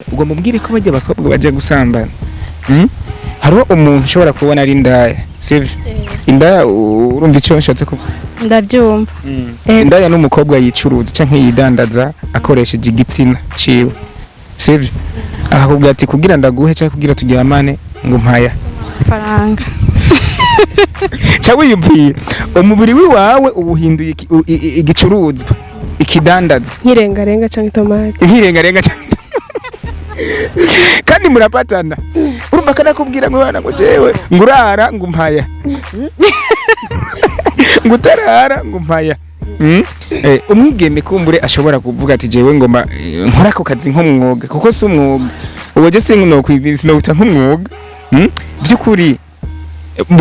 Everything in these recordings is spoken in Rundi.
Ugomba umbwire ko bajya abakobwa baja gusambana. Hariho umuntu ushobora kubona ari indaya, sivyo? Indaya, urumva ico nshatse kuvuga? Ndabyumva. Indaya n'umukobwa yicuruza canke yidandaza akoresheje igitsina ciwe, sivyo? Akakubwira ati kugira ndaguhe canke kugira turyamane ngo mpaya Faranga. Ca wiyumvira umubiri wiwawe uwuhinduye igicuruzwa, ikidandazwa. Nkirengarenga canke itomati. Nkirengarenga canke, kandi murapatana, urumva kanakubwira ngo bana, ngo jewe ngo urara ngo umpaya, ngo utarara ngo umpaya. Umwigeme kumbure ashobora kuvuga ati jewe ngomba nkora ako kazi nk'umwuga, kuko si umwuga ubu je sinowita nk'umwuga. By'ukuri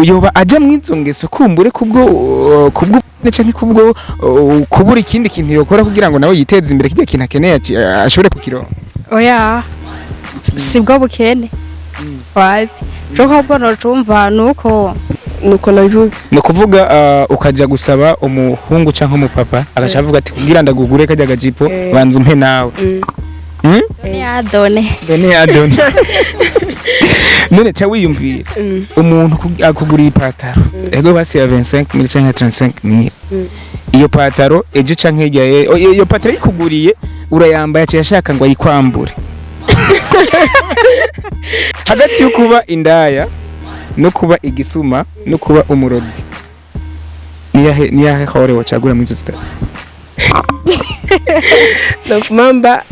yoba aja mw'izo ngeso kumbure kubwo canke kubwo kubura ikindi kintu yokora kugira ngo nawe yiteze imbere, kirya kintu akeneye ashobore kukironka? Oya, si bwo bukene, wapi, cyo ahubwo nocumva nuko Nuko nabivuga. Ni ukuvuga ukaja gusaba umuhungu canke umupapa, agaca avuga ati kugira ndagugure kajya gajipo, banza umpe nawe. Ni adone. Done ya done. None ca wiyumvira umuntu akuguriye ipataro, ego basi ya 25 mille canke 35 mille, iyo pataro ejo canke hirya iyo pataro yikuguriye urayambaye, aciye ashaka ngo ayikwambure. Hagati yo kuba indaya no kuba igisuma no kuba umurozi, niyahe hore wacagura muri izo zitatu? Donc mamba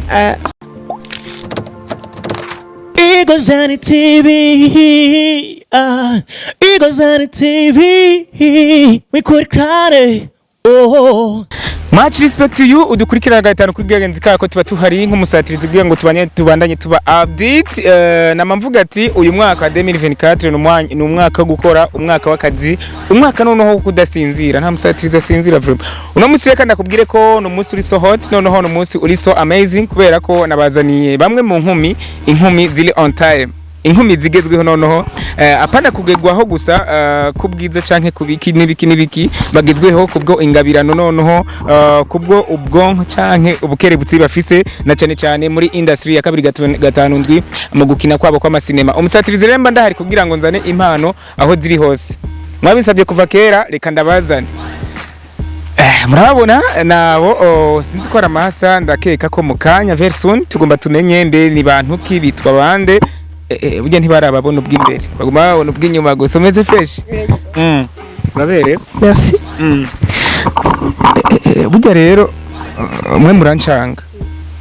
Eagles on the TV, Eagles on the TV, we could cry, oh. Much respect to you udukurikirana gatanu kuri gagenzi kako, tuba tuhari nk'umusatirizi kugira ngo tubanye, tubandanye tuba update. Nama mvuga ati uyu mwaka wa 2024 ni umwaka wo gukora, umwaka w'akazi, umwaka noneho wo kudasinzira. Nta musatirizi asinzira vraiment. Uno munsi reka ndakubwire ko ni umunsi uri so hot, noneho ni umunsi uri so amazing, kubera ko nabazaniye bamwe mu nkumi, inkumi ziri on time, inkumi zigezweho. Noneho apana kugegwaho gusa kubwiza canke kubiki n'ibiki n'ibiki, bagezweho kubwo ingabirano, noneho kubwo ubwonko canke ubukerebutsi bafise, na cane cane muri industry ya 257 mu gukina kwabo kw'amasinema. Umusatirizi rero mba ndahari kugira ngo nzane impano aho ziri hose. Mwabisabye kuva kera, reka ndabazane. Murababona nabo, oh, sinzi ko ari amahasa, ndakeka ko mu kanya very soon tugomba tumenye mbe ni bantu ki, bitwa bande. Burya ntibarababona ubw'imbere, baguma babona ubw'inyuma gusa. Umeze fresh. Uraberewe. Merci. Burya rero mwe murancanga,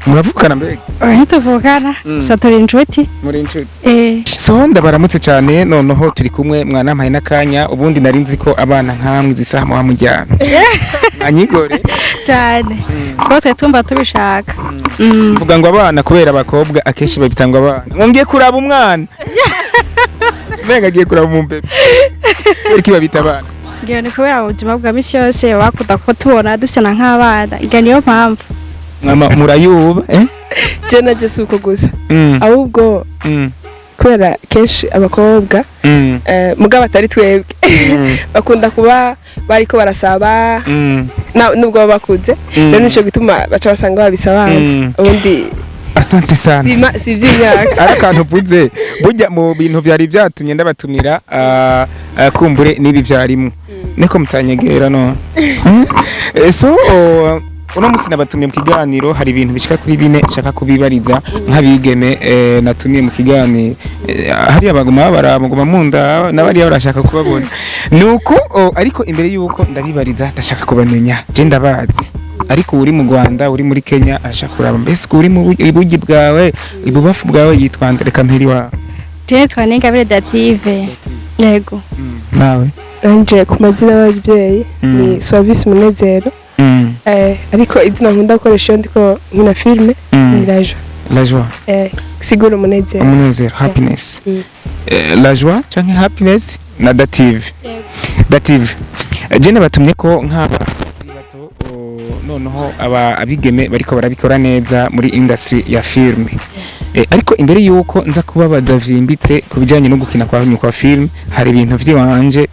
muravukana mbega? Oya, ntituvukana. Gusa turi inshuti. Muri inshuti? Eh. So ndabaramutse cyane. Noneho turi kumwe, mwanampaye n'akanya. Ubundi nari nzi ko abana nkamwe izi saha muba mujyana anyigore. Cyane, kuko twe tumva tubishaka. Mvuga ngo abana kubera abakobwa akenshi babita ngo abana, ngo ngiye kuraba umwana, mbega agiye kuraba umubebe. Kubera iki babita abana? Ngira ni kubera mu buzima bwa misi yose bakunda ko tubona dusana nk'abana, ngira niyo mpamvu. Mama murayuba, eh? Je naje si uko gusa, ahubwo kubera kenshi abakobwa, mugabo atari twebwe, bakunda kuba bariko barasaba nubwo baba bakuze. Rero nico gituma baca basanga babisa abana. Ubundi Asante sana. si ivy'imyaka. Ari akantu uvuze, burya mu bintu byari byatumye ndabatumira, kumbure n'ibi byarimwo niko mutanyegera none. So oh, uno munsi nabatumiye mu kiganiro, hari ibintu bishika kuri bine nshaka kubibariza nk'abigeme natumiye mu kiganiro. Hariya baguma barabaguma munda n'abariya barashaka kubabona nuko oh, ariko imbere yuko ndabibariza ndashaka kubamenya. Je ndabazi, ariko uri mu Rwanda, uri muri Kenya arashaka kuraba mbese uri mu ibugi bwawe, ibubafu bwawe yitwa nde? Reka mperi wawe. Je nitwa Ningabire Dative, yego. Nawe? Nanje ku mazina y'ababyeyi ni Suavis Munezero. Ariko izina nkunda gukoresha iyo ndiko nkina filime ni Raja. La joie. Sigura umunezero. Umunezero, happiness. La joie canke happiness na Dative. Dative, je nabatumye ko nk'aba bato, oh, noneho aba abigeme bariko barabikora neza muri industry ya filme. Ariko imbere yuko nza kubabaza vyimbitse ku bijanye no gukina kwa kwa film, hari ibintu vy'iwanje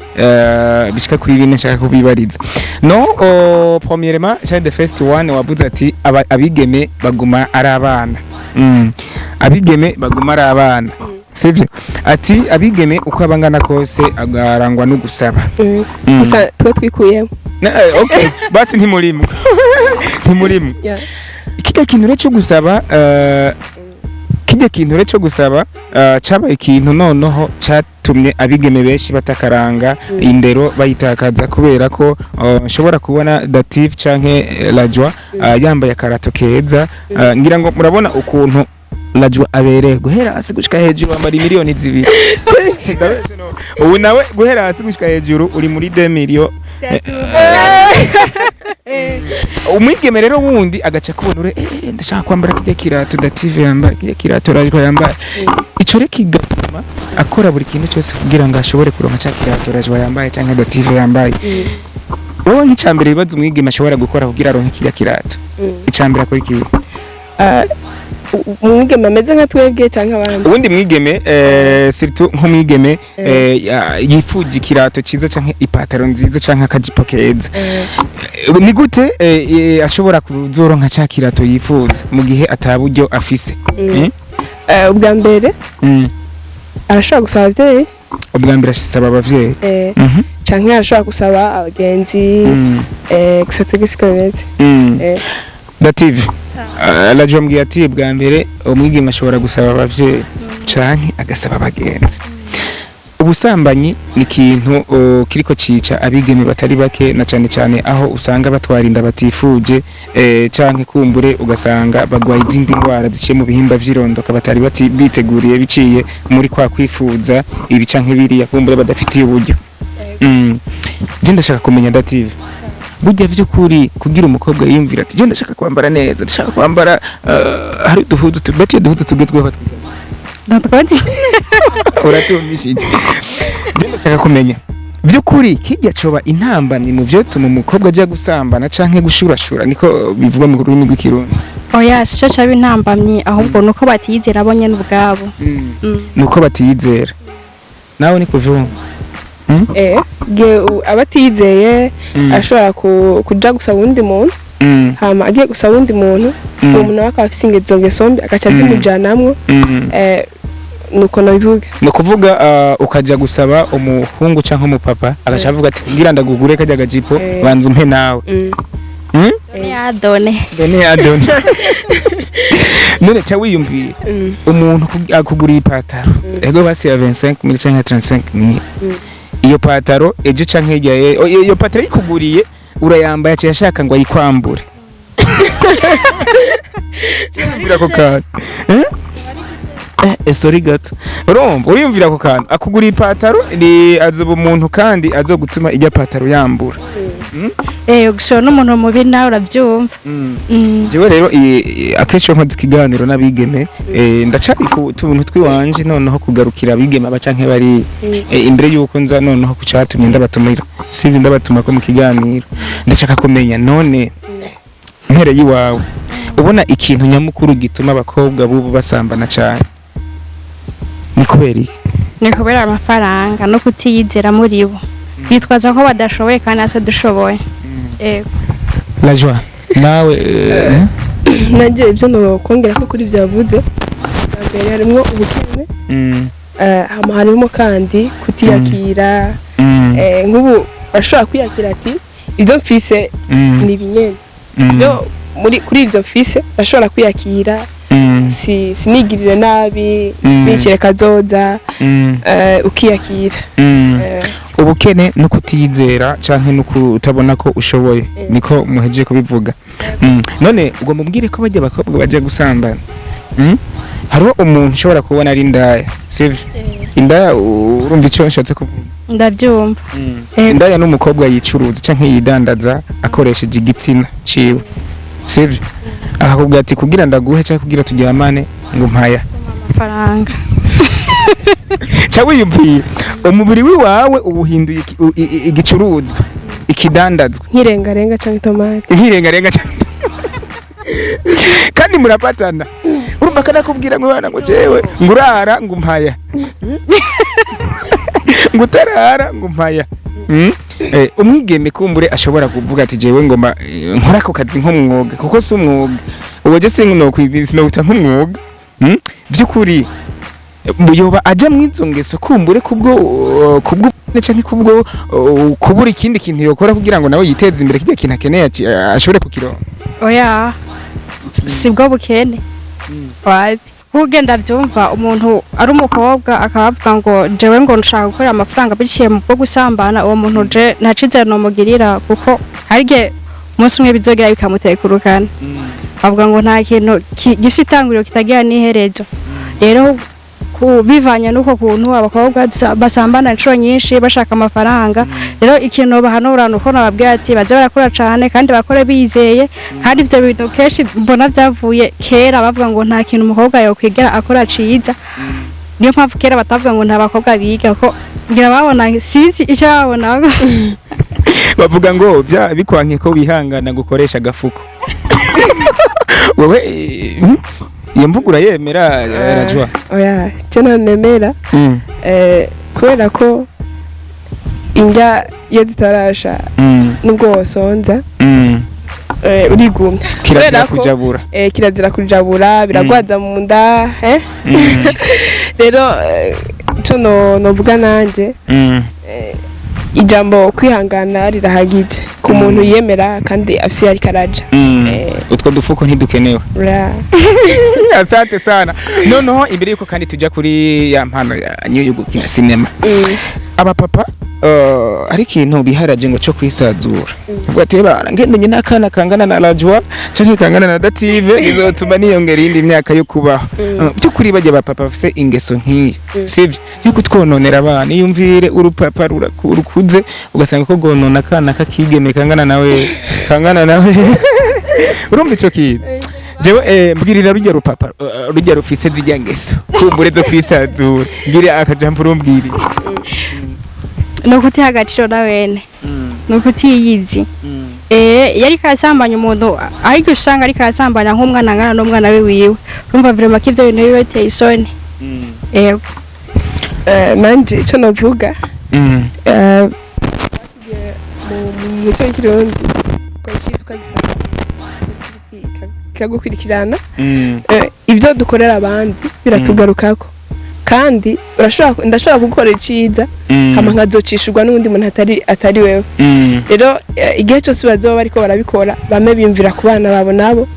bishika kuri bine nshaka kubibariza. No oh, premièrement, child, the first one, wavuze ati abigeme baguma ari abana. Abigeme baguma ari abana, sivyo? Ati abigeme uko abangana kose agarangwa no gusaba. Gusa twe twikuyemo. Okay, basi ntimurimo, ntimurimo. Yeah. Kijya kintu rero cyo gusaba, cabaye ikintu noneho catumye abigeme benshi batakaranga indero, bayitakaza, kubera ko nshobora kubona Dative canke Lajwa yambaye akarato keza. Ngira ngo murabona ukuntu Lajwa abereye guhera hasi gushika hejuru, wambara 2 miliyoni. Sindabeshe no. Ubu nawe guhera hasi gushika hejuru uri muri 2 millions. Umwigeme rero wundi agaca kubona ure ndashaka kwambara kijya kirato Dative yambaye, kijya kirato Rajwa yambaye. Ico rero kigatuma akora buri kintu cyose kugira ngo ashobore kuronka ca kirato Rajwa yambaye canke Dative yambaye. Wowe nk'icambere ibibazo umwigeme ashobora gukora kugira aronke kijya kirato, icambere akora iki? Umwigeme ameze nka twebwe canke abandi? Ubundi mwigeme, surtout nk'umwigeme yifuje ikirato ciza canke ipataro nziza canke akajipo keza, ni gute ashobora kuzoronka ca kirato yifuza mu gihe ataburyo afise? Eh? Ubwa mbere arashobora gusaba abavyeyi. Ubwa mbere asaba abavyeyi. Canke arashobora gusaba abagenzi. Gusa twebwe siko bimeze. Dative, Rajwa ambwiye ati bwa mbere umwigeme ashobora gusaba abavyeyi canke agasaba abagenzi. Ubusambanyi ni ikintu kiriko cica abigeme batari bake, na cane cane aho usanga batwara inda batifuje, canke kumbure ugasanga bagwaye izindi ndwara ziciye mu bihimba vy'irondoka batari biteguriye, biciye muri kwa kwifuza ibi canke biriya kumbure badafitiye uburyo. Je ndashaka kumenya, Dative, burya vy'ukuri kugira umukobwa yiyumvira ati je ndashaka kwambara neza, ndashaka kwambara, hari uduhuzu bati uduhuzu tugezweho twita Ndatwatsi. Uratumvishije. Je ndashaka kumenya vy'ukuri kijya coba intambamyi mu vyotuma umukobwa aja gusambana canke gushurashura, niko bivugwa mu rurimi rw'Ikirundi? Oya, sico caba intambamyi, ahubwo nuko batiyizera bo nyene ubwabo. Nuko batiyizera. Nawe ni kuvyumva? Abatizeye ashobora kuja gusaba uwundi muntu, hama agiye gusaba uwundi muntu, uwo muntu nawe akaba afise ingezo ngeso mbi, agaca azimujanamwo. Nuko nabivuga. Ni ukuvuga ukaja gusaba umuhungu canke umupapa, agaca avuga ati kugira ndagugure kajya gajipo, banza umpe nawe. Done ya done. Done ya done. None ca wiyumvira umuntu akuguriye ipataro, ego basi ya 25 mille canke 35 mille, iyo pataro ejo canke hirya iyo pataro yikuguriye urayambaye, aciye ashaka ngo ayikwambure. Uriyumvira ako kantu? Eh? Sorry gato. Urumva, uriyumvira ako kantu, akuguriye ipataro ni azoba umuntu kandi azogutuma ijya pataro yambura. Gushora n'umuntu mubi nawe urabyumva. Jewe rero akenshi iyo nkoze ikiganiro n'abigeme, ndacari ku tuntu twiwanje, noneho kugarukira abigeme aba canke bari imbere yuko nza noneho kucatumye ndabatumira, sivyo ndabatuma ko mu kiganiro, ndashaka kumenya none mpere yiwawe, ubona ikintu nyamukuru gituma abakobwa bubu basambana cane ni kubera iki? Ni kubera amafaranga no kutiyizera muri bo, bitwaza ko badashoboye kandi natwe dushoboye. Yego. La Joie, nawe Nanjye ibyo nokongera ko kuri ibyo yavuze, bwa mbere harimwo ubukene, hama harimo kandi kutiyakira. Nk'ubu bashobora kwiyakira ati ibyo mfise ni ibinyene, yo muri kuri ibyo mfise ndashobora kwiyakira, sinigirire nabi, sinicire kazoza. Ukiyakira. Ubukene no kutiyizera canke no kutabona ko ushoboye, niko muhejeje kubivuga. None ubwo mubwire ko bajya abakobwa baja gusambana, Hariho umuntu ushobora kubona ari indaya, sivyo? Indaya, urumva ico nshatse kuvuga? Ndabyumva. Yego. Indaya n'umukobwa yicuruza canke yidandaza akoresheje igitsina ciwe, sivyo? Akakubwira ati kugira ndaguhe canke kugira turyamane ngo mpaya amafaranga. Ca wiyumviye umubiri wiwawe uwuhinduye igicuruzwa, ikidandazwa. Nk'irengarenga canke itomati. Nkirengarenga cyane, kandi murapatana, urumva kanakubwira ngo bana, ngo jewe ngo urara ngo umpaya, ngo utarara ngo umpaya. Umwigeme kumbure ashobora kuvuga ati jewe ngomba nkora ako kazi nk'umwuga, kuko si umwuga uwo je sinowita nk'umwuga. By'ukuri yoba ajya mu izo ngeso kumbure kubwo canke kubwo kubura ikindi kintu yokora kugira ngo nawe yiteze imbere, kirya kintu akeneye ashobore kukironka? Oya, sibwo bukene, wapi. Nk'ugenda byumva umuntu ari umukobwa akaba avuga ngo jewe ngo nshaka gukorera amafaranga biciye mu bwo gusambana, uwo muntu je nta cizere nomugirira, kuko hari igihe umunsi umwe bizogera bikamutekurukana. Bavuga ngo nta kintu gifise itanguriro kitagira n'iherezo. Rero bivanye n'uko kuntu abakobwa basambana inshuro nyinshi bashaka amafaranga, rero ikintu bahanura ni uko nababwira ati baze barakora cane kandi bakore bizeye. Kandi ivyo bintu kenshi mbona vyavuye kera bavuga ngo nta kintu umukobwa yokwigera akora ciza. Niyo mpamvu kera batavuga ngo nta bakobwa biga, ko ngira babona, sinzi icyo babona. Bavuga ngo bya bikwanke ko wihangana gukoresha agafuko. Wewe iyo mvugo urayemera, Rajwa? Oya, cyo ntanemera, kubera ko indya iyo zitarasha, nubwo wosonza, urigumya. Kirazira Kubera ko- kujabura. Kirazira kujabura, biragwaza mu nda. Rero ico novuga nanje, ijambo kwihangana rirahagije ku muntu yiyemera kandi afise iyo ariko araja. Utwo dufuko ntidukenewe. Asante sana. Noneho imbere yuko kandi tujya kuri ya mpano yanyu yo gukina sinema, abapapa hari ikintu biharaje ngo cyo kwisazura, uvuga ati bana ngendanye n'akana kangana na Rajwa canke kangana na Dative bizotuma niyongera iyindi myaka yo kubaho. By'ukuri bajya abapapa bafise ingeso nk'iyo, sivyo, yo kutwononera abana? Iyumvire urupapa rukuze ugasanga ko gonona akana kakigeme kangana nawe. Urumva ico kintu? Jewe mbwirira rujya rupapa, rujya rufise zijya ngeso kumbure zo kwisazura, mbwirira akajambo urumbwirira. Ni ukutiha agaciro na wene, ni ukutiyizi. Iyo ariko arasambanya umuntu, ariko usanga ariko arasambanya nk'umwana angana n'umwana we wiwe, urumva vraiment ko ivyo bintu biba biteye isoni. Yego. Nanje ico novuga, mu muco w'ikirundi ko icyiza ukagisanga kikagukurikirana. Ibyo dukorera abandi biratugarukako, kandi urashobora, ndashobora gukora iciza hama nkazocishurwa n'uwundi muntu atari wewe. Rero igihe cyose bazoba bariko barabikora, bame biyumvira ku bana babo nabo,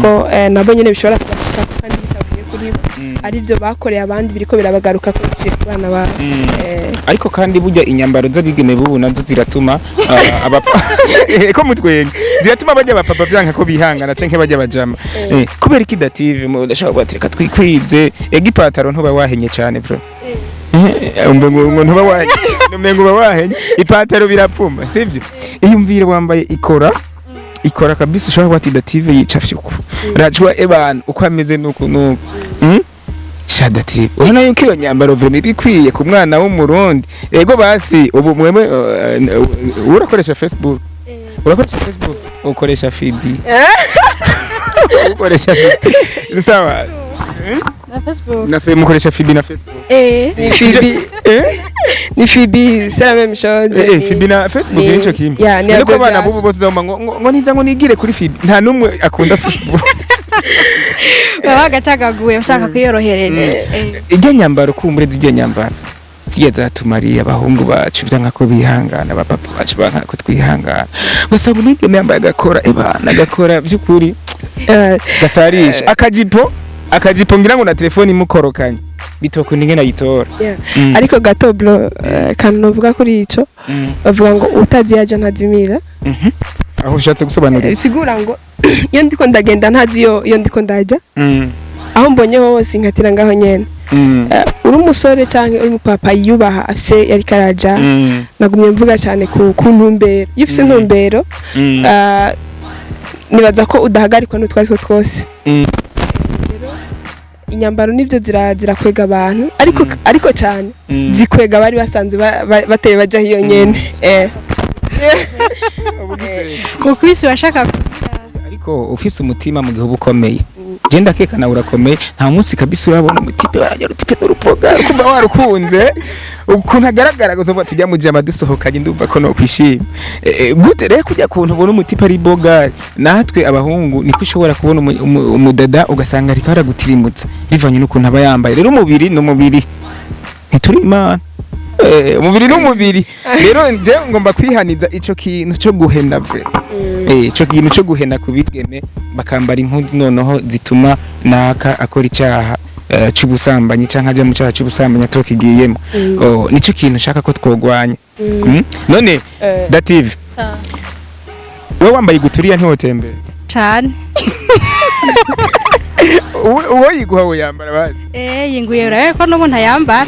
ko nabo nyene bishobora kubashikako kandi bitavuye kuri bo, ari byo bakoreye abandi biriko birabagaruka ko biciye ku bana babo. Ariko kandi burya inyambaro z'abigeme bubu nazo ziratuma abapa ko mutwenge, ziratuma bajya abapapa vyanka ko bihangana canke bajya bajama. Kubera iki Dative mudashobora kuba ati reka twikwize ega ipataro? Ntuba wahenye cane bro. Ngo ntuba wahenye, umengo uba wahenye ipataro, birapfuma, sivyo? Iyumvire wambaye ikora ikora kabisa, ushobora kuba ati Dative yicafye uku, Rajwa ebana uko ameze nuku nuku. Sha Dative, urabona yuko iyo nyambaro vraiment iba ikwiye ku mwana w'umurundi? Ego basi ubu mwemwe urakoresha Facebook? Urakoresha Facebook, ukoresha Fibi, ukoresha Fibi, sawa? Na Facebook. Na fe mukoresha Fibi na Facebook? Eh. Ni Fibi. Eh. Ni Fibi, c'est la même chose. Fibi na Facebook nico kimwe. Ya, ni Ariko abana abbreviation. bubu bose uzoma ngo niza ngo nigire kuri Fibi, nta numwe akunda Facebook. Baba bagacagaguye bashaka kwiyorohereza. Ijya nyambaro kumbure, zijya nyambaro zijya zatumariye abahungu bacu, vyanka ko bihangana, abapapa bacu banka ko twihangana. Gusa umwigeme yambaye agakora ebana, agakora by'ukuri gasarisha, akajipo ngira ngo na telefone imukorokanye bitokunda ingene ayitora. Ariko gato bro, kantu novuga kuri ico, bavuga ngo utazi yaja ntazimira. Aho ushatse gusobanurira? Bisigura ngo iyo ndiko ndagenda ntazi iyo ndiko ndaja, aho mbonye hose nkatira ngaho nyene. Uri umusore canke uri umupapa yiyubaha afise yariko araja, nagumye mvuga cane ku ntumbero. Iyo ufise intumbero, nibaza ko udahagarikwa n'utwari two twose. Rero inyambaro nivyo zirakwega abantu, ariko cyane zikwega abari basanzwe bateye baja hiyo nyene. Mu kwisi washaka. Ariko ufise umutima mu gihe uba ukomeye. Je ndakeka nawe urakomeye, nta munsi kabisa urabona umutipe warajya urutipe n'urupoga kumva warukunze ukuntu agaragara gusa uvuga tujya mu jama dusohokanye, ndumva ko no kwishima. Gute rero kujya kuntu ubona umutipe ari bogari, natwe abahungu niko ushobora kubona umudada ugasanga ariko aragutirimutsa bivanye n'ukuntu aba yambaye. Rero umubiri ni umubiri, ntituri imana. Umubiri ni umubiri. Rero nje ngomba kwihaniza ico kintu cyo guhena vre, ico kintu cyo guhena ku bigeme bakambara impuzu noneho zituma naka akora icyaha c'ubusambanyi canke aja mu cyaha c'ubusambanyi atokigiyemo. Oh, nico kintu nshaka ko twogwanya. None Dative, wewe wambaye iguturiya ntiwotembera? Cane. Uwo yiguha we yambara bazi. Yinguye urabe ko n'ubu ntayambara,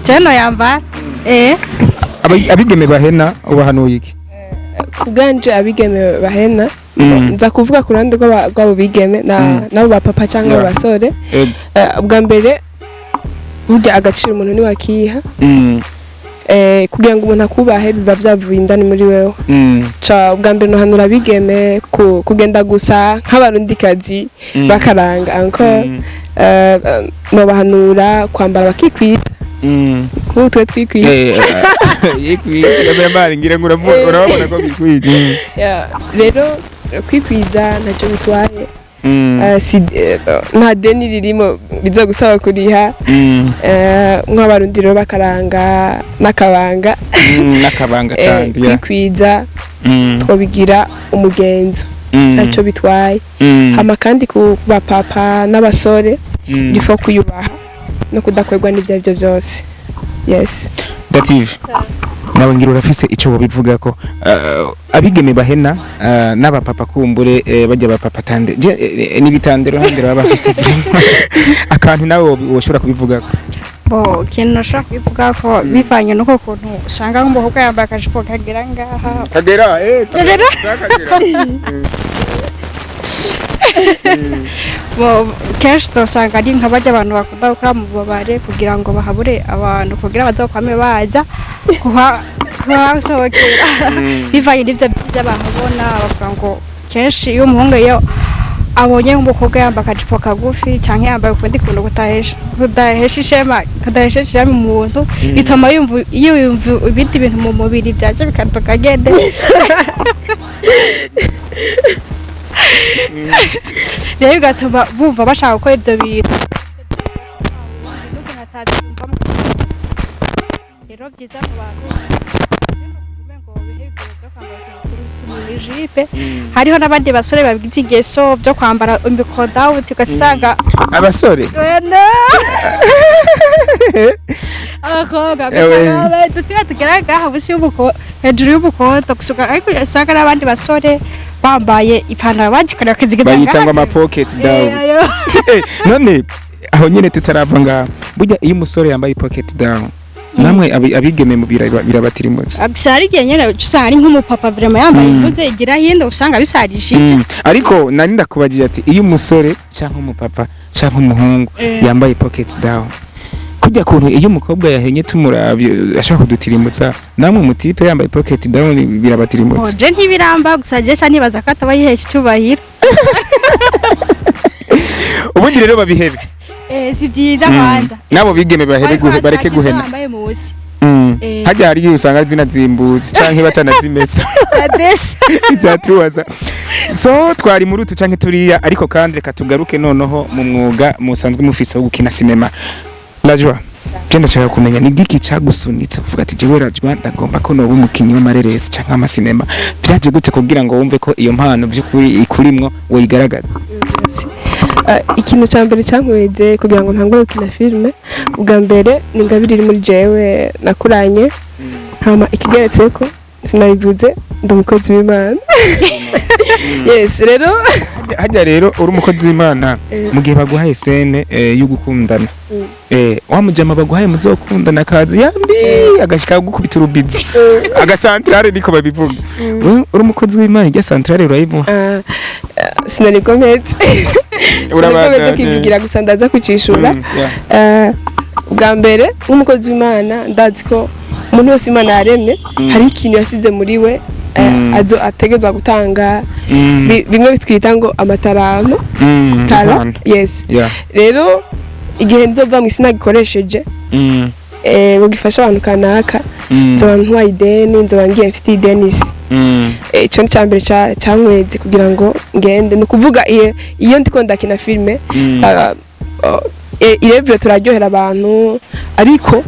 je no yambara. Abigeme bahena ubahanuye iki? Kubwanje, abigeme bahena, nza kuvuga ku ruhande rw'abo bigeme nabo ba papa cyangwa abo basore. Ubwa mbere, burya agaciro umuntu ntiwakiha. Kugira ngo umuntu akubahe biba byavuye indani muri wewe. Ca ubwa mbere nohanura abigeme kugenda gusa nk'abarundikazi bakaranga encore. Nobahanura kwambara bakikwiza nk'ubu twe twikwiza. Yikwije cameraman, ngira ngo urabona ko bikwije. Yeah, rero kwikwiza ntacyo bitwaye. Nta deni ririmo bizogusaba kuriha. Nk'abarundi rero bakaranga n'akabanga. N'akabanga kandi ya. Kwikwiza twobigira umugenzo, ntacyo bitwaye. Hama kandi ku bapapa n'abasore, il faut kwiyubaha no kudakorwa n'ibyo aribyo byose, yes. Dative, nawe ngira urafise ico wobivuga ko abigeme bahena, n'abapapa kumbure, bajya bapapa tande je, n'ibitandero handi baba bafise akantu, nawe woshobora kubivugako? Bo, ikintu nashobora kubivuga ko bivanye n'uko kuntu usanga nk'umukobwa yambaye akajipo kagera ngaha. Kagera. Kagera. Kagera. Bo, kenshi uzosanga ari nka barya abantu bakunda gukora mu bubare kugira ngo bahabure abantu, kugira bazokwame baza kuhasohokera. Bivanye n'ibyo byiza bahabona, bavuga ngo kenshi iyo umuhungu iyo abonye nk'umukobwa yambaye akajipo kagufi cyangwa yambaye ukundi kuntu kudahesha ishema umuntu, bituma yumva ibindi bintu mu mubiri byaje bikaduka agende. Rero bigatuma bumva bashaka gukora ibyo bintu n'ukuntu atabyumvamo. Rero byiza mu bantu ngo bihe ibintu byo kwambara utuntu jipe. Hariho n'abandi basore babigize ingeso byo kwambara imikodawuti, ugasanga Abasore? Wena abakobwa ugasanga bambaye udupira tugera ngaha munsi y'ubuko, hejuru y'ubukoto gusuka, ariko usanga n'abandi basore bambaye ipantaro bazikorera bakazigeza Bayita ngo ngaha. Ama pocket down. Ayo. None aho nyene tutarava ngaho, burya iyo umusore yambaye pocket down, namwe abigeme mu birabatirimutse? Gusa hari igihe nyene uca usanga ari nk'umupapa vraiment yambaye impuzu igira hino, usanga bisarishije. Ariko nari ndakubagira ati iyo umusore cyangwa umupapa cyangwa umuhungu yambaye pocket down, kujya kuntu iyo umukobwa yahenye tumuravye ashaka kudutirimutsa, namwe umutipe yambaye pocket down birabatirimutsa? Je ntibiramba, gusa je ca nibaza ko ataba yihesha icyubahiro. Ubundi rero babihebe? Si byiza kwanza. Nabo bigeme bahebe Ariko bareke hatagize guhena. wambaye musi. Hajya hari igihe usanga zinazimbutse canke batanazimesa. Adesa. Izatubaza so twari muri utu canke turiya, ariko kandi reka tugaruke noneho mu mwuga musanzwe mufise wo gukina sinema. Rajwa, je ndashaka kumenya ni giki cagusunitse kuvuga ati jewe Rajwa ndagomba ko noba umukinyi w'amareresi canke amasinema. Vyaje gute kugira ngo wumve ko iyo mpano by'ukuri ikurimwo woyigaragaza? Ikintu cya mbere cyankweze kugira ngo ntangure gukina filime, ubwa mbere ni ingabire iri muri jewe nakuranye. Hama ikigeretse ko sinabivuze, ndi umukozi w'Imana, yes. Rero Hajya rero uri umukozi w'Imana, mu gihe baguhaye scène yo gukundana, wa mujama baguhaye muzokundana akaza yambi agashika gukubita urubizo agasantrale, niko babivuga. Wewe uri umukozi w'Imana, irya santrale urayimuha? Sinarigometse. Urabandanya. Sinarigometse kwivugira, gusa ndaza kucishura. Ubwa mbere, nk'umukozi w'Imana, ndazi ko umuntu wese Imana yaremye hari ikintu yasize muri we. Azo ategerezwa gutanga bimwe bitwita ngo amataranto, tara. Impano. Yes. Rero igihe nzova mu isi nagikoresheje ngo gifashe abantu kanaka, nzoba ntwaye ideni, nzoba ngiye mfite ideni isi. Ico ni cya mbere cankweze kugira ngo ngende. Ni ukuvuga iyo ndiko ndakina filime, irevure turaryohera abantu, ariko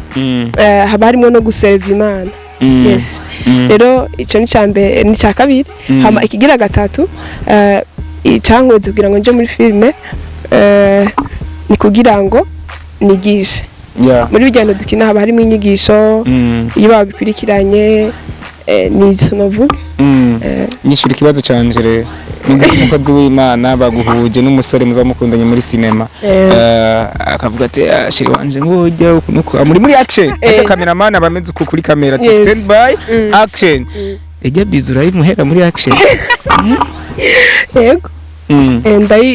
haba harimo no guserva Imana. Yes. Rero ico ni cya mbere, ni cya kabiri. Hama ikigira gatatu icankweze kugira ngo nje muri filime ni kugira ngo nigishe. Muri bijyanye dukina haba harimo inyigisho iyo babikurikiranye. Ni ivyo novuga. Nyishura ikibazo canje rero. Mugihe umukozi w'Imana baguhuje n'umusore muza mukundanye muri sinema, akavuga ati: "Ah, chéri wanje, ngujya uku nuku." Muri action, ariko cameraman aba ameze uku kuri kamera, ati: "Stand by, action." Ejya bizu urayimuhera muri action? Yego.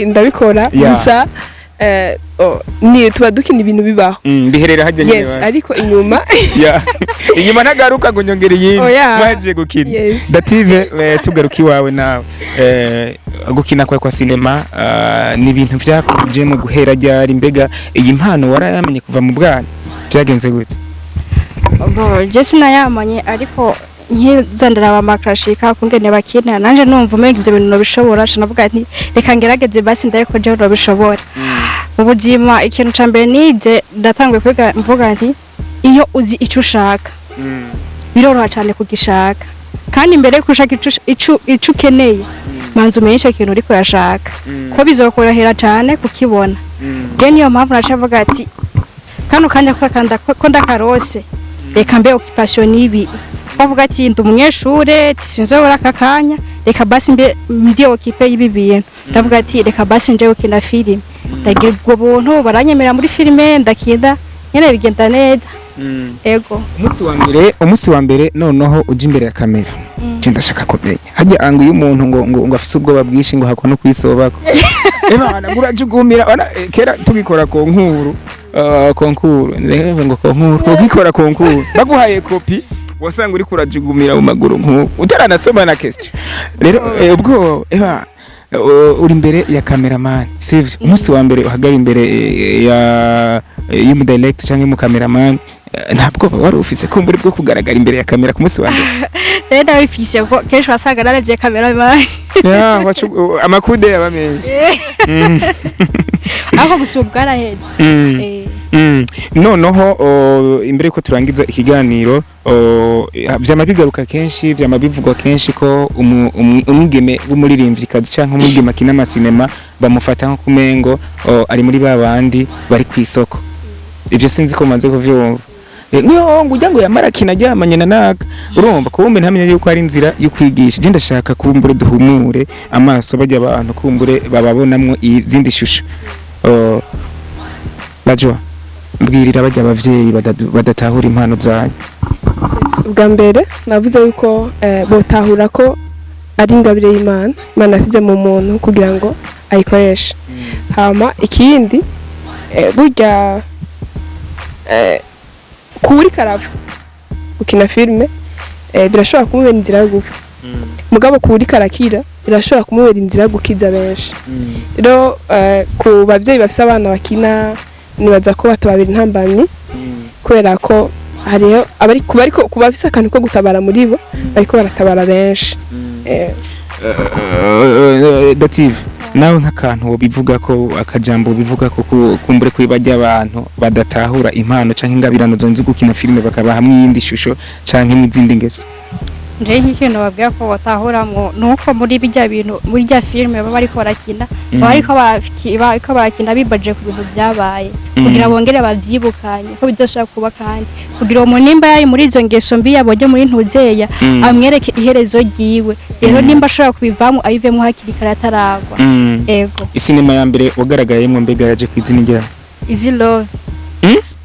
Ndabikora. Gusa oh, ni tuba dukina ibintu bibaho. Biherera hajya nyine. Yes. Basi. Ariko inyuma Inyuma ntagaruka ngo nyongere iyindi. Oya. Mwagiye gukina. Yes. Dative, tugaruka iwawe nawe. Gukina kwa sinema ni ibintu vyakujemo guhera ryari? Mbega iyi mpano warayamenye kuva mu bwana? Byagenze gute? Bo je sinayamanye, ariko nkiza ndaraba amakarashika kungene bakina, nanje numva umenga ivyo bintu nobishobora. Navuga nti reka ngerageze basi ndaye ko jewe nobishobora mu buzima. Ikintu ca mbere nize, ndatanguye kwiga mvuga nti iyo uzi ico ushaka biroroha cane kugishaka, kandi mbere yuko ushaka ico ukeneye, manza umenye ico kintu uriko urashaka, ko bizokorohera cane kukibona. Je niyo mpamvu naca mvuga ati kano kanya ko kanda ko ndakarose, reka mbe occupation n'ibi. Bavuga ati ndi umunyeshure, sinzobora aka kanya, reka basi mbe ndi occupé y'ibi bintu. Ndavuga ati reka basi nje gukina filime. Ndagira ubwo buntu, baranyemera muri filime, ndakina nyene bigenda neza. Ego. Umunsi wa mbere noneho uje imbere ya kamera, je ndashaka kumenya hajya anga iyo umuntu ngo afise ubwoba bwinshi, ngo hakwa no kwisobako. Ebana ngo urajugumira wana, kera tugikora concours, concours ndebe ngo concours, ugikora concours baguhaye kopi, wasanga uri kurajugumira mu maguru nk'ubu utaranasoma na question. Rero ubwo eba uri imbere ya cameraman, sivyo? Umunsi wa mbere uhagara imbere ya y'umudirector cyangwa y'umucameraman, nta bwoba wari ufise kumbura bwo kugaragara imbere ya kamera ku munsi wa mbere? Rero ndabifise, ko kenshi wasanga naravye cameraman. Ya, amakude yaba menshi. Ariko gusa ubu bwaraheze. Noneho imbere yuko turangiza ikiganiro, vyama bigaruka kenshi, vyama bivugwa kenshi ko umwigeme w'umuririmvyikazi canke umwigeme akina amasinema bamufata nko kumengo ari muri ba bandi bari kw'isoko. Ivyo sinzi ko mumaze kuvyumva. Ngo ngo ujya ngo yamara akina aryamanye na naka, urumva kumbe ntamenye yuko ari inzira yo kwigisha. Je ndashaka kumbure duhumure amaso bajya abantu, kumbure bababonamwo izindi shusho. Lajwa, mbwirira bajya abavyeyi badatahura impano zanyu. Ubwa mbere navuze yuko botahura ko ari ingabire y'Imana, Imana yasize mu muntu kugira ngo ayikoreshe. Hama ikindi, burya kuri karava gukina filime birashobora kumubera inzira yo gupfa, mugabo kuri karakira birashobora kumubera inzira yo gukiza benshi. Rero ku bavyeyi bafise abana bakina, nibaza ko batababera intambamyi, kubera ko hariho abari kuba, ariko kuba bafise akantu ko gutabara muri bo, bariko baratabara benshi. Dative, nawe nk'akantu bivuga ko akajambo bivuga ko kumbure kuri bajya abantu badatahura impano canke ingabirano zonze gukina filime, bakaba hamwe iyindi shusho canke n'izindi ngeso. Nje nk'ikintu babwira ko batahuramwo nuko muri bijya bintu, muri rya filime baba bariko barakina, baba bariko barakina bibaje ku bintu byabaye, kugira bongere bavyibukanye ko bidoshobora kuba, kandi kugira uwo muntu nimba yari muri izo ngeso mbi yabonye muri ntuzeya, amwereke iherezo ryiwe. Rero nimba ashobora kubivamo, ayivemo hakiri kare ataragwa. Ego. Isinema ya mbere wagaragayemwo mbega yaje ku izina ryayo? Easy Love.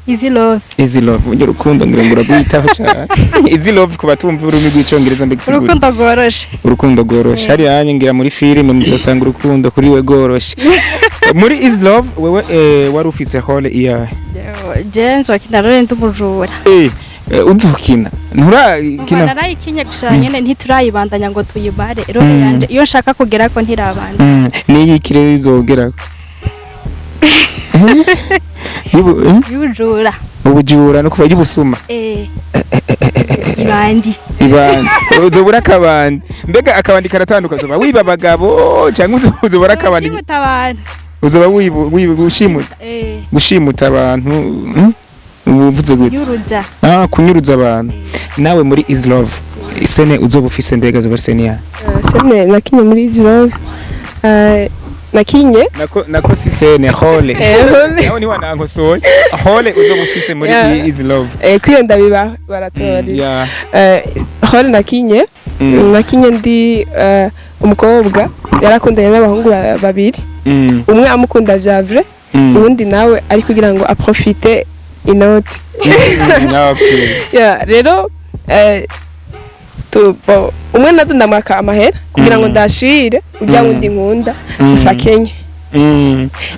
Easy Love. Easy Love, burya urukundo ngira ngo uragwitaho cyane. Easy Love, ku batumva ururimi rw'Icongereza, mbega isigura? Urukundo rworoshe. Urukundo rworoshe. Hariya hanye ngira muri filime muzasanga urukundo kuri we rworoshe. Muri Easy Love wewe wari ufise rôle iyahe? Je nzokina rero ndi umujura. Uzokina Nturakina? Narayikinye gusa nyene ntiturayibandanya ngo tuyibare. Role yanje iyo nshaka kugera ko ntirabanda. Niyi kirere izogerako? Yujura. Ubujura no kuva y'ubusuma? Eh, ibandi. Ibandi, uzobura akabandi. Mbega akabandi karatandukanye? Uzoba wiba abagabo cyangwa uzobura akabandi? Ushimuta abantu. Uzoba wiba gushimuta? Eh. Gushimuta abantu, Uvuze gute? Yuruza. Ah, kunyuruza abantu. Nawe muri Is Love, scène uzoba ufise, mbega zoba scène ya? Scène nakinye muri Easy Love, nakinye Nako si scène, rôle. Rôle. Nawe ni wanankosoye, rôle uzoba ufise muri Is Love. Kwiyenda biba baratubabarira. Rôle nakinye, nakinye ndi umukobwa yarakundanye n'abahungu babiri, umwe amukunda vya vrai, uwundi nawe ari kugira ngo aprofite inoti. Yeah, rero bo, umwe nazo ndamwaka amahera kugira ngo ndashire urya wundi nkunda, gusa kenye.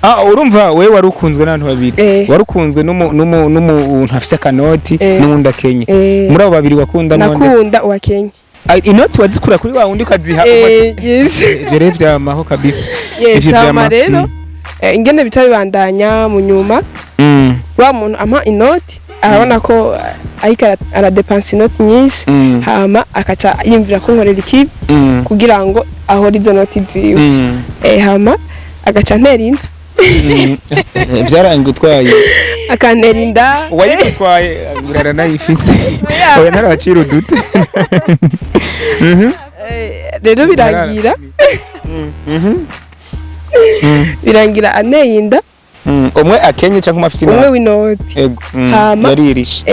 Ah, urumva wewe wari ukunzwe n'abantu babiri. Eh. Wari ukunzwe n'umuntu afise akanoti n'uwundi akenye. Muri abo babiri wakunda none? Nakunda uwa Kenya. Ah, inoti wazikura kuri wa wundi ukaziha? Eh, yes. Ivyo rero vyamaho kabisa. Yes. Ivyo Hama rero ingene bica bibandanya mu nyuma, wa muntu ampa inoti arabona ko ariko aradepansa inoti nyinshi, hama akaca yiyumvira ko nkorera ikibi kugira ngo ahore izo noti ziwe. Hama agaca antera inda. Vyarangiye utwaye? Akantera inda. Uwayigutwaye uraranayifise? Oya, ntaracira udute. Rero birangira birangira anteye inda. Umwe akenye cyangwa umwe afise Umwe inoti? w'inoti. Ego. Yaririshe.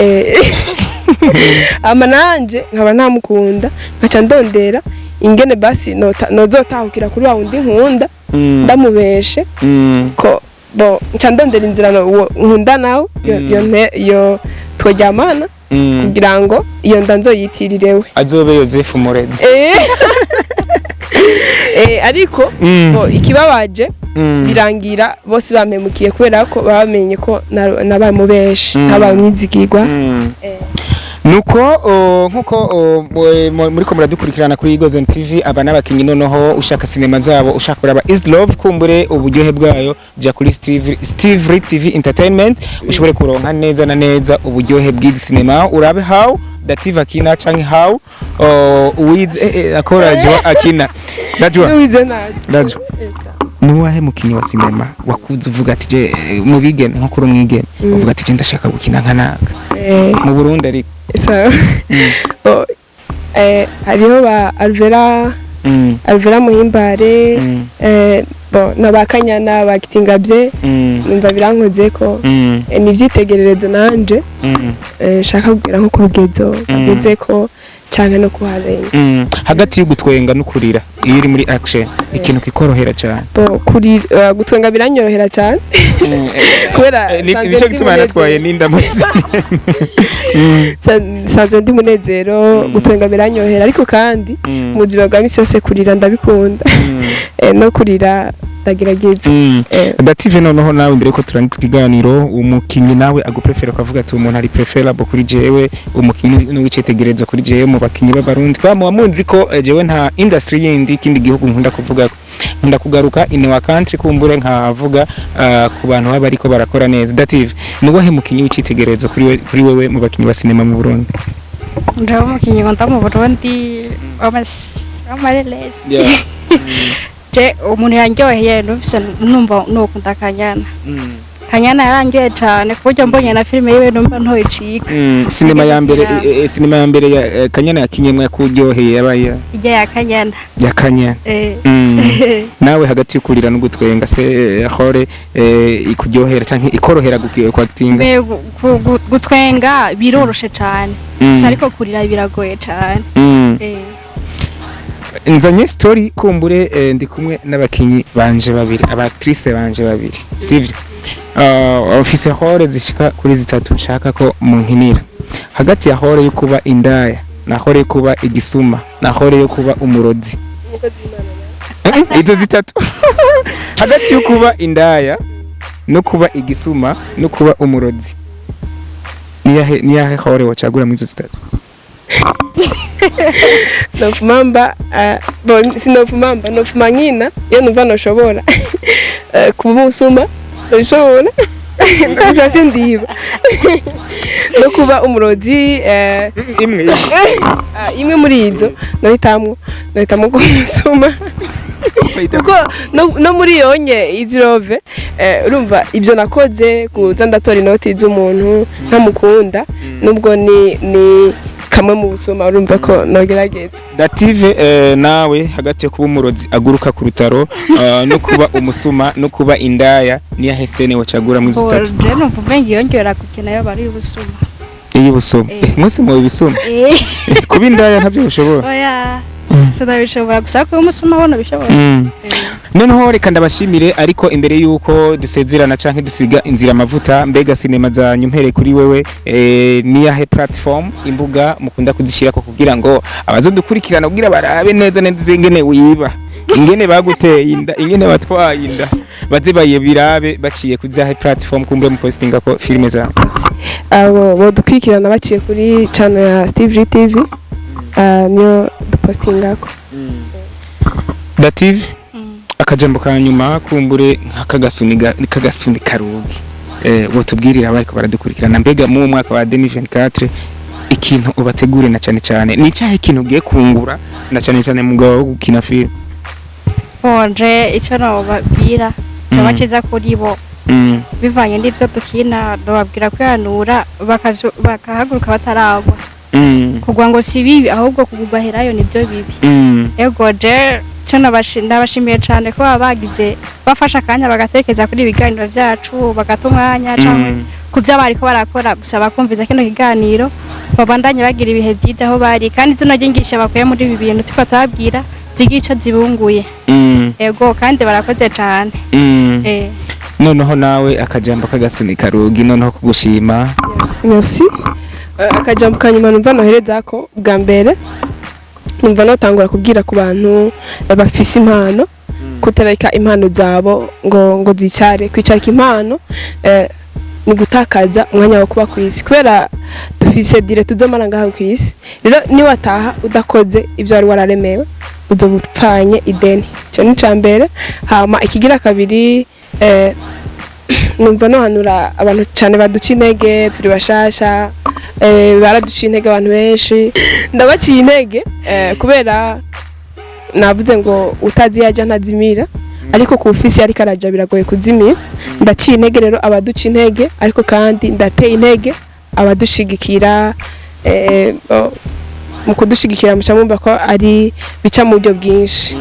Hama nanje nkaba ntamukunda, nkaca ndondera ingene basi nozotahukira kuri wa wundi nkunda, ndamubeshe ko bo nca ndondera inzira uwo nkunda nawe yo tworyamana kugira ngo iyo nda nzoyitirirewe. Azobe Yozefu Murezi. Ariko bo ikibabaje, birangira bose bampemukiye kubera ko bamenye ko nabaye mubeshi, nabaye umwizigirwa. Nuko nkuko muriko muradukurikirana kuri Eagles TV, aba n'abakinyi. Noneho ushaka sinema zabo, ushaka kuraba Is Love, kumbure uburyohe bwayo, jya kuri Steve TV Entertainment ushobore kuronka neza na neza uburyohe bw'izi sinema, urabe how Dative akina canke how Uwize akora Rajwa akina. Rajwa. N'uwize naje. Rajwa, nuwahe mukinyi wa sinema wakuze uvuga ati je mu bigeme, nko kuri umwigeme, uvuga ati je ndashaka gukina nka naka mu Burundi ariko? Sawa. Bo, hariho ba Alvera, Alvera Muhimbare, bo na ba Kanyana ba Kitingabye, numva birankoze ko ni ivyitegererezo nanje nshaka kugira nko ku rugezo bageze ko canke no kuharenga. Hagati yo gutwenga no kurira, iyo uri muri action, ikintu kikorohera cyane? Bo kuri gutwenga biranyorohera cyane kubera nsanzwe Nico ndi gituma yanatwaye munezero. n'inda muri Nsanzwe ndi munezero, gutwenga biranyorohera, ariko kandi mu buzima bwa misi yose kurira ndabikunda. No kurira ndagerageza. Dative, noneho nawe, mbere yuko turangiza ikiganiro, umukinyi nawe aguprefera ukavuga ati umuntu ari preferable kuri jewe, umukinyi n'uwicitegererezo kuri jewe mu bakinyi b'Abarundi, kwa muba muzi ko jewe nta industry yindi, ikindi gihugu nkunda kuvuga, nkunda kugaruka in our country, kumbure nkavuga ku bantu baba ariko barakora neza. Dative, ni uwahe mukinyi w'icitegererezo kuri wewe mu bakinyi ba sinema mu Burundi? Njyewe umukinnyi nkunda mu Burundi w'amarelesi, je umuntu yanryoheye numvise numva nukunda Kanyana. Kanyana yarandyoheye cyane ku buryo mbonye na filime yiwe numva ntoyicika. Sinema ya mbere, sinema ya mbere ya Kanyana yakinyemwe yakuryoheye yabaye? Ijya ya Kanyana. Ya Kanyana. Eh. Nawe hagati yo kurira no gutwenga se, hore ikuryohera canke ikorohera kwakitinga? Mbe gutwenga biroroshe cyane gusa, ariko kurira biragoye cyane. Eh. Nzanye story kumbure, ndi kumwe n'abakinyi banje babiri, aba actrice banje babiri, sivyo? Ofise rôle zishika kuri zitatu nshaka ko munkinira, hagati ya rôle yo kuba indaya na rôle yo kuba igisuma na rôle yo kuba umurozi. Izo zitatu, hagati yo kuba indaya no kuba igisuma no kuba umurozi, niyahe rôle wacagura muri izo zitatu? Nofuma mba bon, sinofuma mba, nofuma nkina iyo numva noshobora. Kuba umusuma noshobora, gusa sindiba, no kuba umurozi. Imwe imwe. Ah, imwe muri izo nohitamwo kuba umusuma, kuko no muri yonye izirove, urumva ibyo nakoze, kuza ndatora inoti z'umuntu ntamukunda, nubwo ni kamwe mu busuma, urumva ko nogerageza. Dative, nawe hagati yo kuba umurozi aguruka ku rutaro, no kuba umusuma no kuba indaya, niya hesene wacagura mu zitatu? Je numva umenga yongera gukina yo bari ubusuma. Iy'ubusuma? Eh. Mwese mu bisuma. Kuba indaya ntabyo bishobora? Oya, sinabishobora, gusa kuba umusuma bona bishobora. Noneho reka ndabashimire, ariko imbere yuko dusezerana canke dusiga inzira amavuta, mbega sinema zanyu, mpere kuri wewe, niyahe platform, imbuga mukunda kuzishirako kugira ngo abazodukurikirana, kugira barabe neza neza ingene wiba, ingene baguteye inda, ingene batwaye inda, baze bayibirabe baciye kuzahe platform kumbure mu postinga ko filime zawe? Abo bodukurikirana baciye kuri channel ya Steve G TV, niyo dupostingako. Dative, akajambo ka nyuma, kumbure nk'akagasuni kagasuni karugi, wotubwirira abariko baradukurikirana, mbega mu mwaka wa 2024 ikintu ubategure, na cyane cyane ni icyahe ikintu ugiye kungura, na cyane cyane mu wo gukina film? Bonje icyo nobabwira cyaba ciza kuri bo, bivanye n'ibyo dukina, nobabwira kwihanura, bakahaguruka bataragwa. Kugwa ngo si bibi, ahubwo kugugaherayo nibyo bibi. Ego, je cyo ndabashimiye cyane ko baba bagize bafashe akanya bagatekereza kuri ibiganiro byacu, bagata umwanya cyangwa ku byo bariko barakora gusa bakumviza kino kiganiro. Babandanye bagira ibihe byiza aho bari, kandi zino nyigisho bakuye muri ibi bintu turiko turababwira zigira ico zibunguye. Ego, kandi barakoze cyane. Noneho nawe akajambo k'agasuni karugi, noneho kugushima. Merci. Akajambo ka nyuma numva nohereza ko, bwa mbere numva notangura kubwira ku bantu bafise impano kutareka impano zabo ngo zicare. Kwicarika impano ni gutakaza umwanya wo kuba ku isi, kubera dufise durée tuzomara ngaha ku isi. Rero niwataha udakoze ibyo wari wararemewe, uzoba upfanye ideni. Ico ni ica mbere. Hama ikigira kabiri, numva nohanura abantu cyane baduca intege turi bashasha. Baraduciye intege abantu benshi, ndabaciye intege, kubera navuze ngo utazi yaja ntazimira, ariko ku ufisi ariko araja biragoye kuzimira. Ndaciye intege rero abaduca intege, ariko kandi ndateye intege abadushigikira. Oh, mu kudushigikira muca mumva ko ari bica mu buryo bwinshi.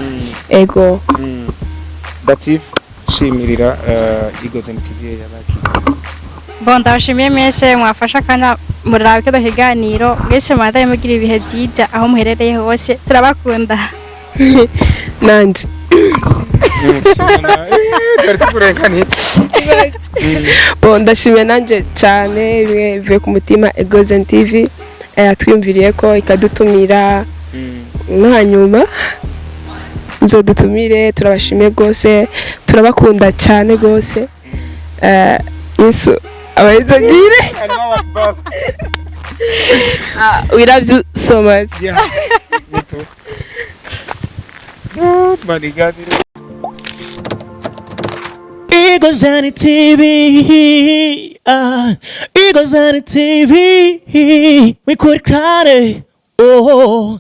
Ego. Dative, shimirira Igozen TV yabakiriye. Bon, ndabashimiye mwese mwafashe akanya murarabe kino kiganiro. Mwese mubandanye mugira ibihe byiza aho muherereye hose, turabakunda. Nanje. Twari tukurenganiye. Bon, ndashimiye nanje cyane bimwe bivuye ku mutima Egozen TV, yatwiyumviriye ko ikadutumira, no hanyuma muzodutumire. Turabashimiye rwose, turabakunda cyane rwose. Yesu abayizagire. We love you so much. Yeah, me too. Oh, my God. Eagles TV, Eagles TV, we could cry, oh.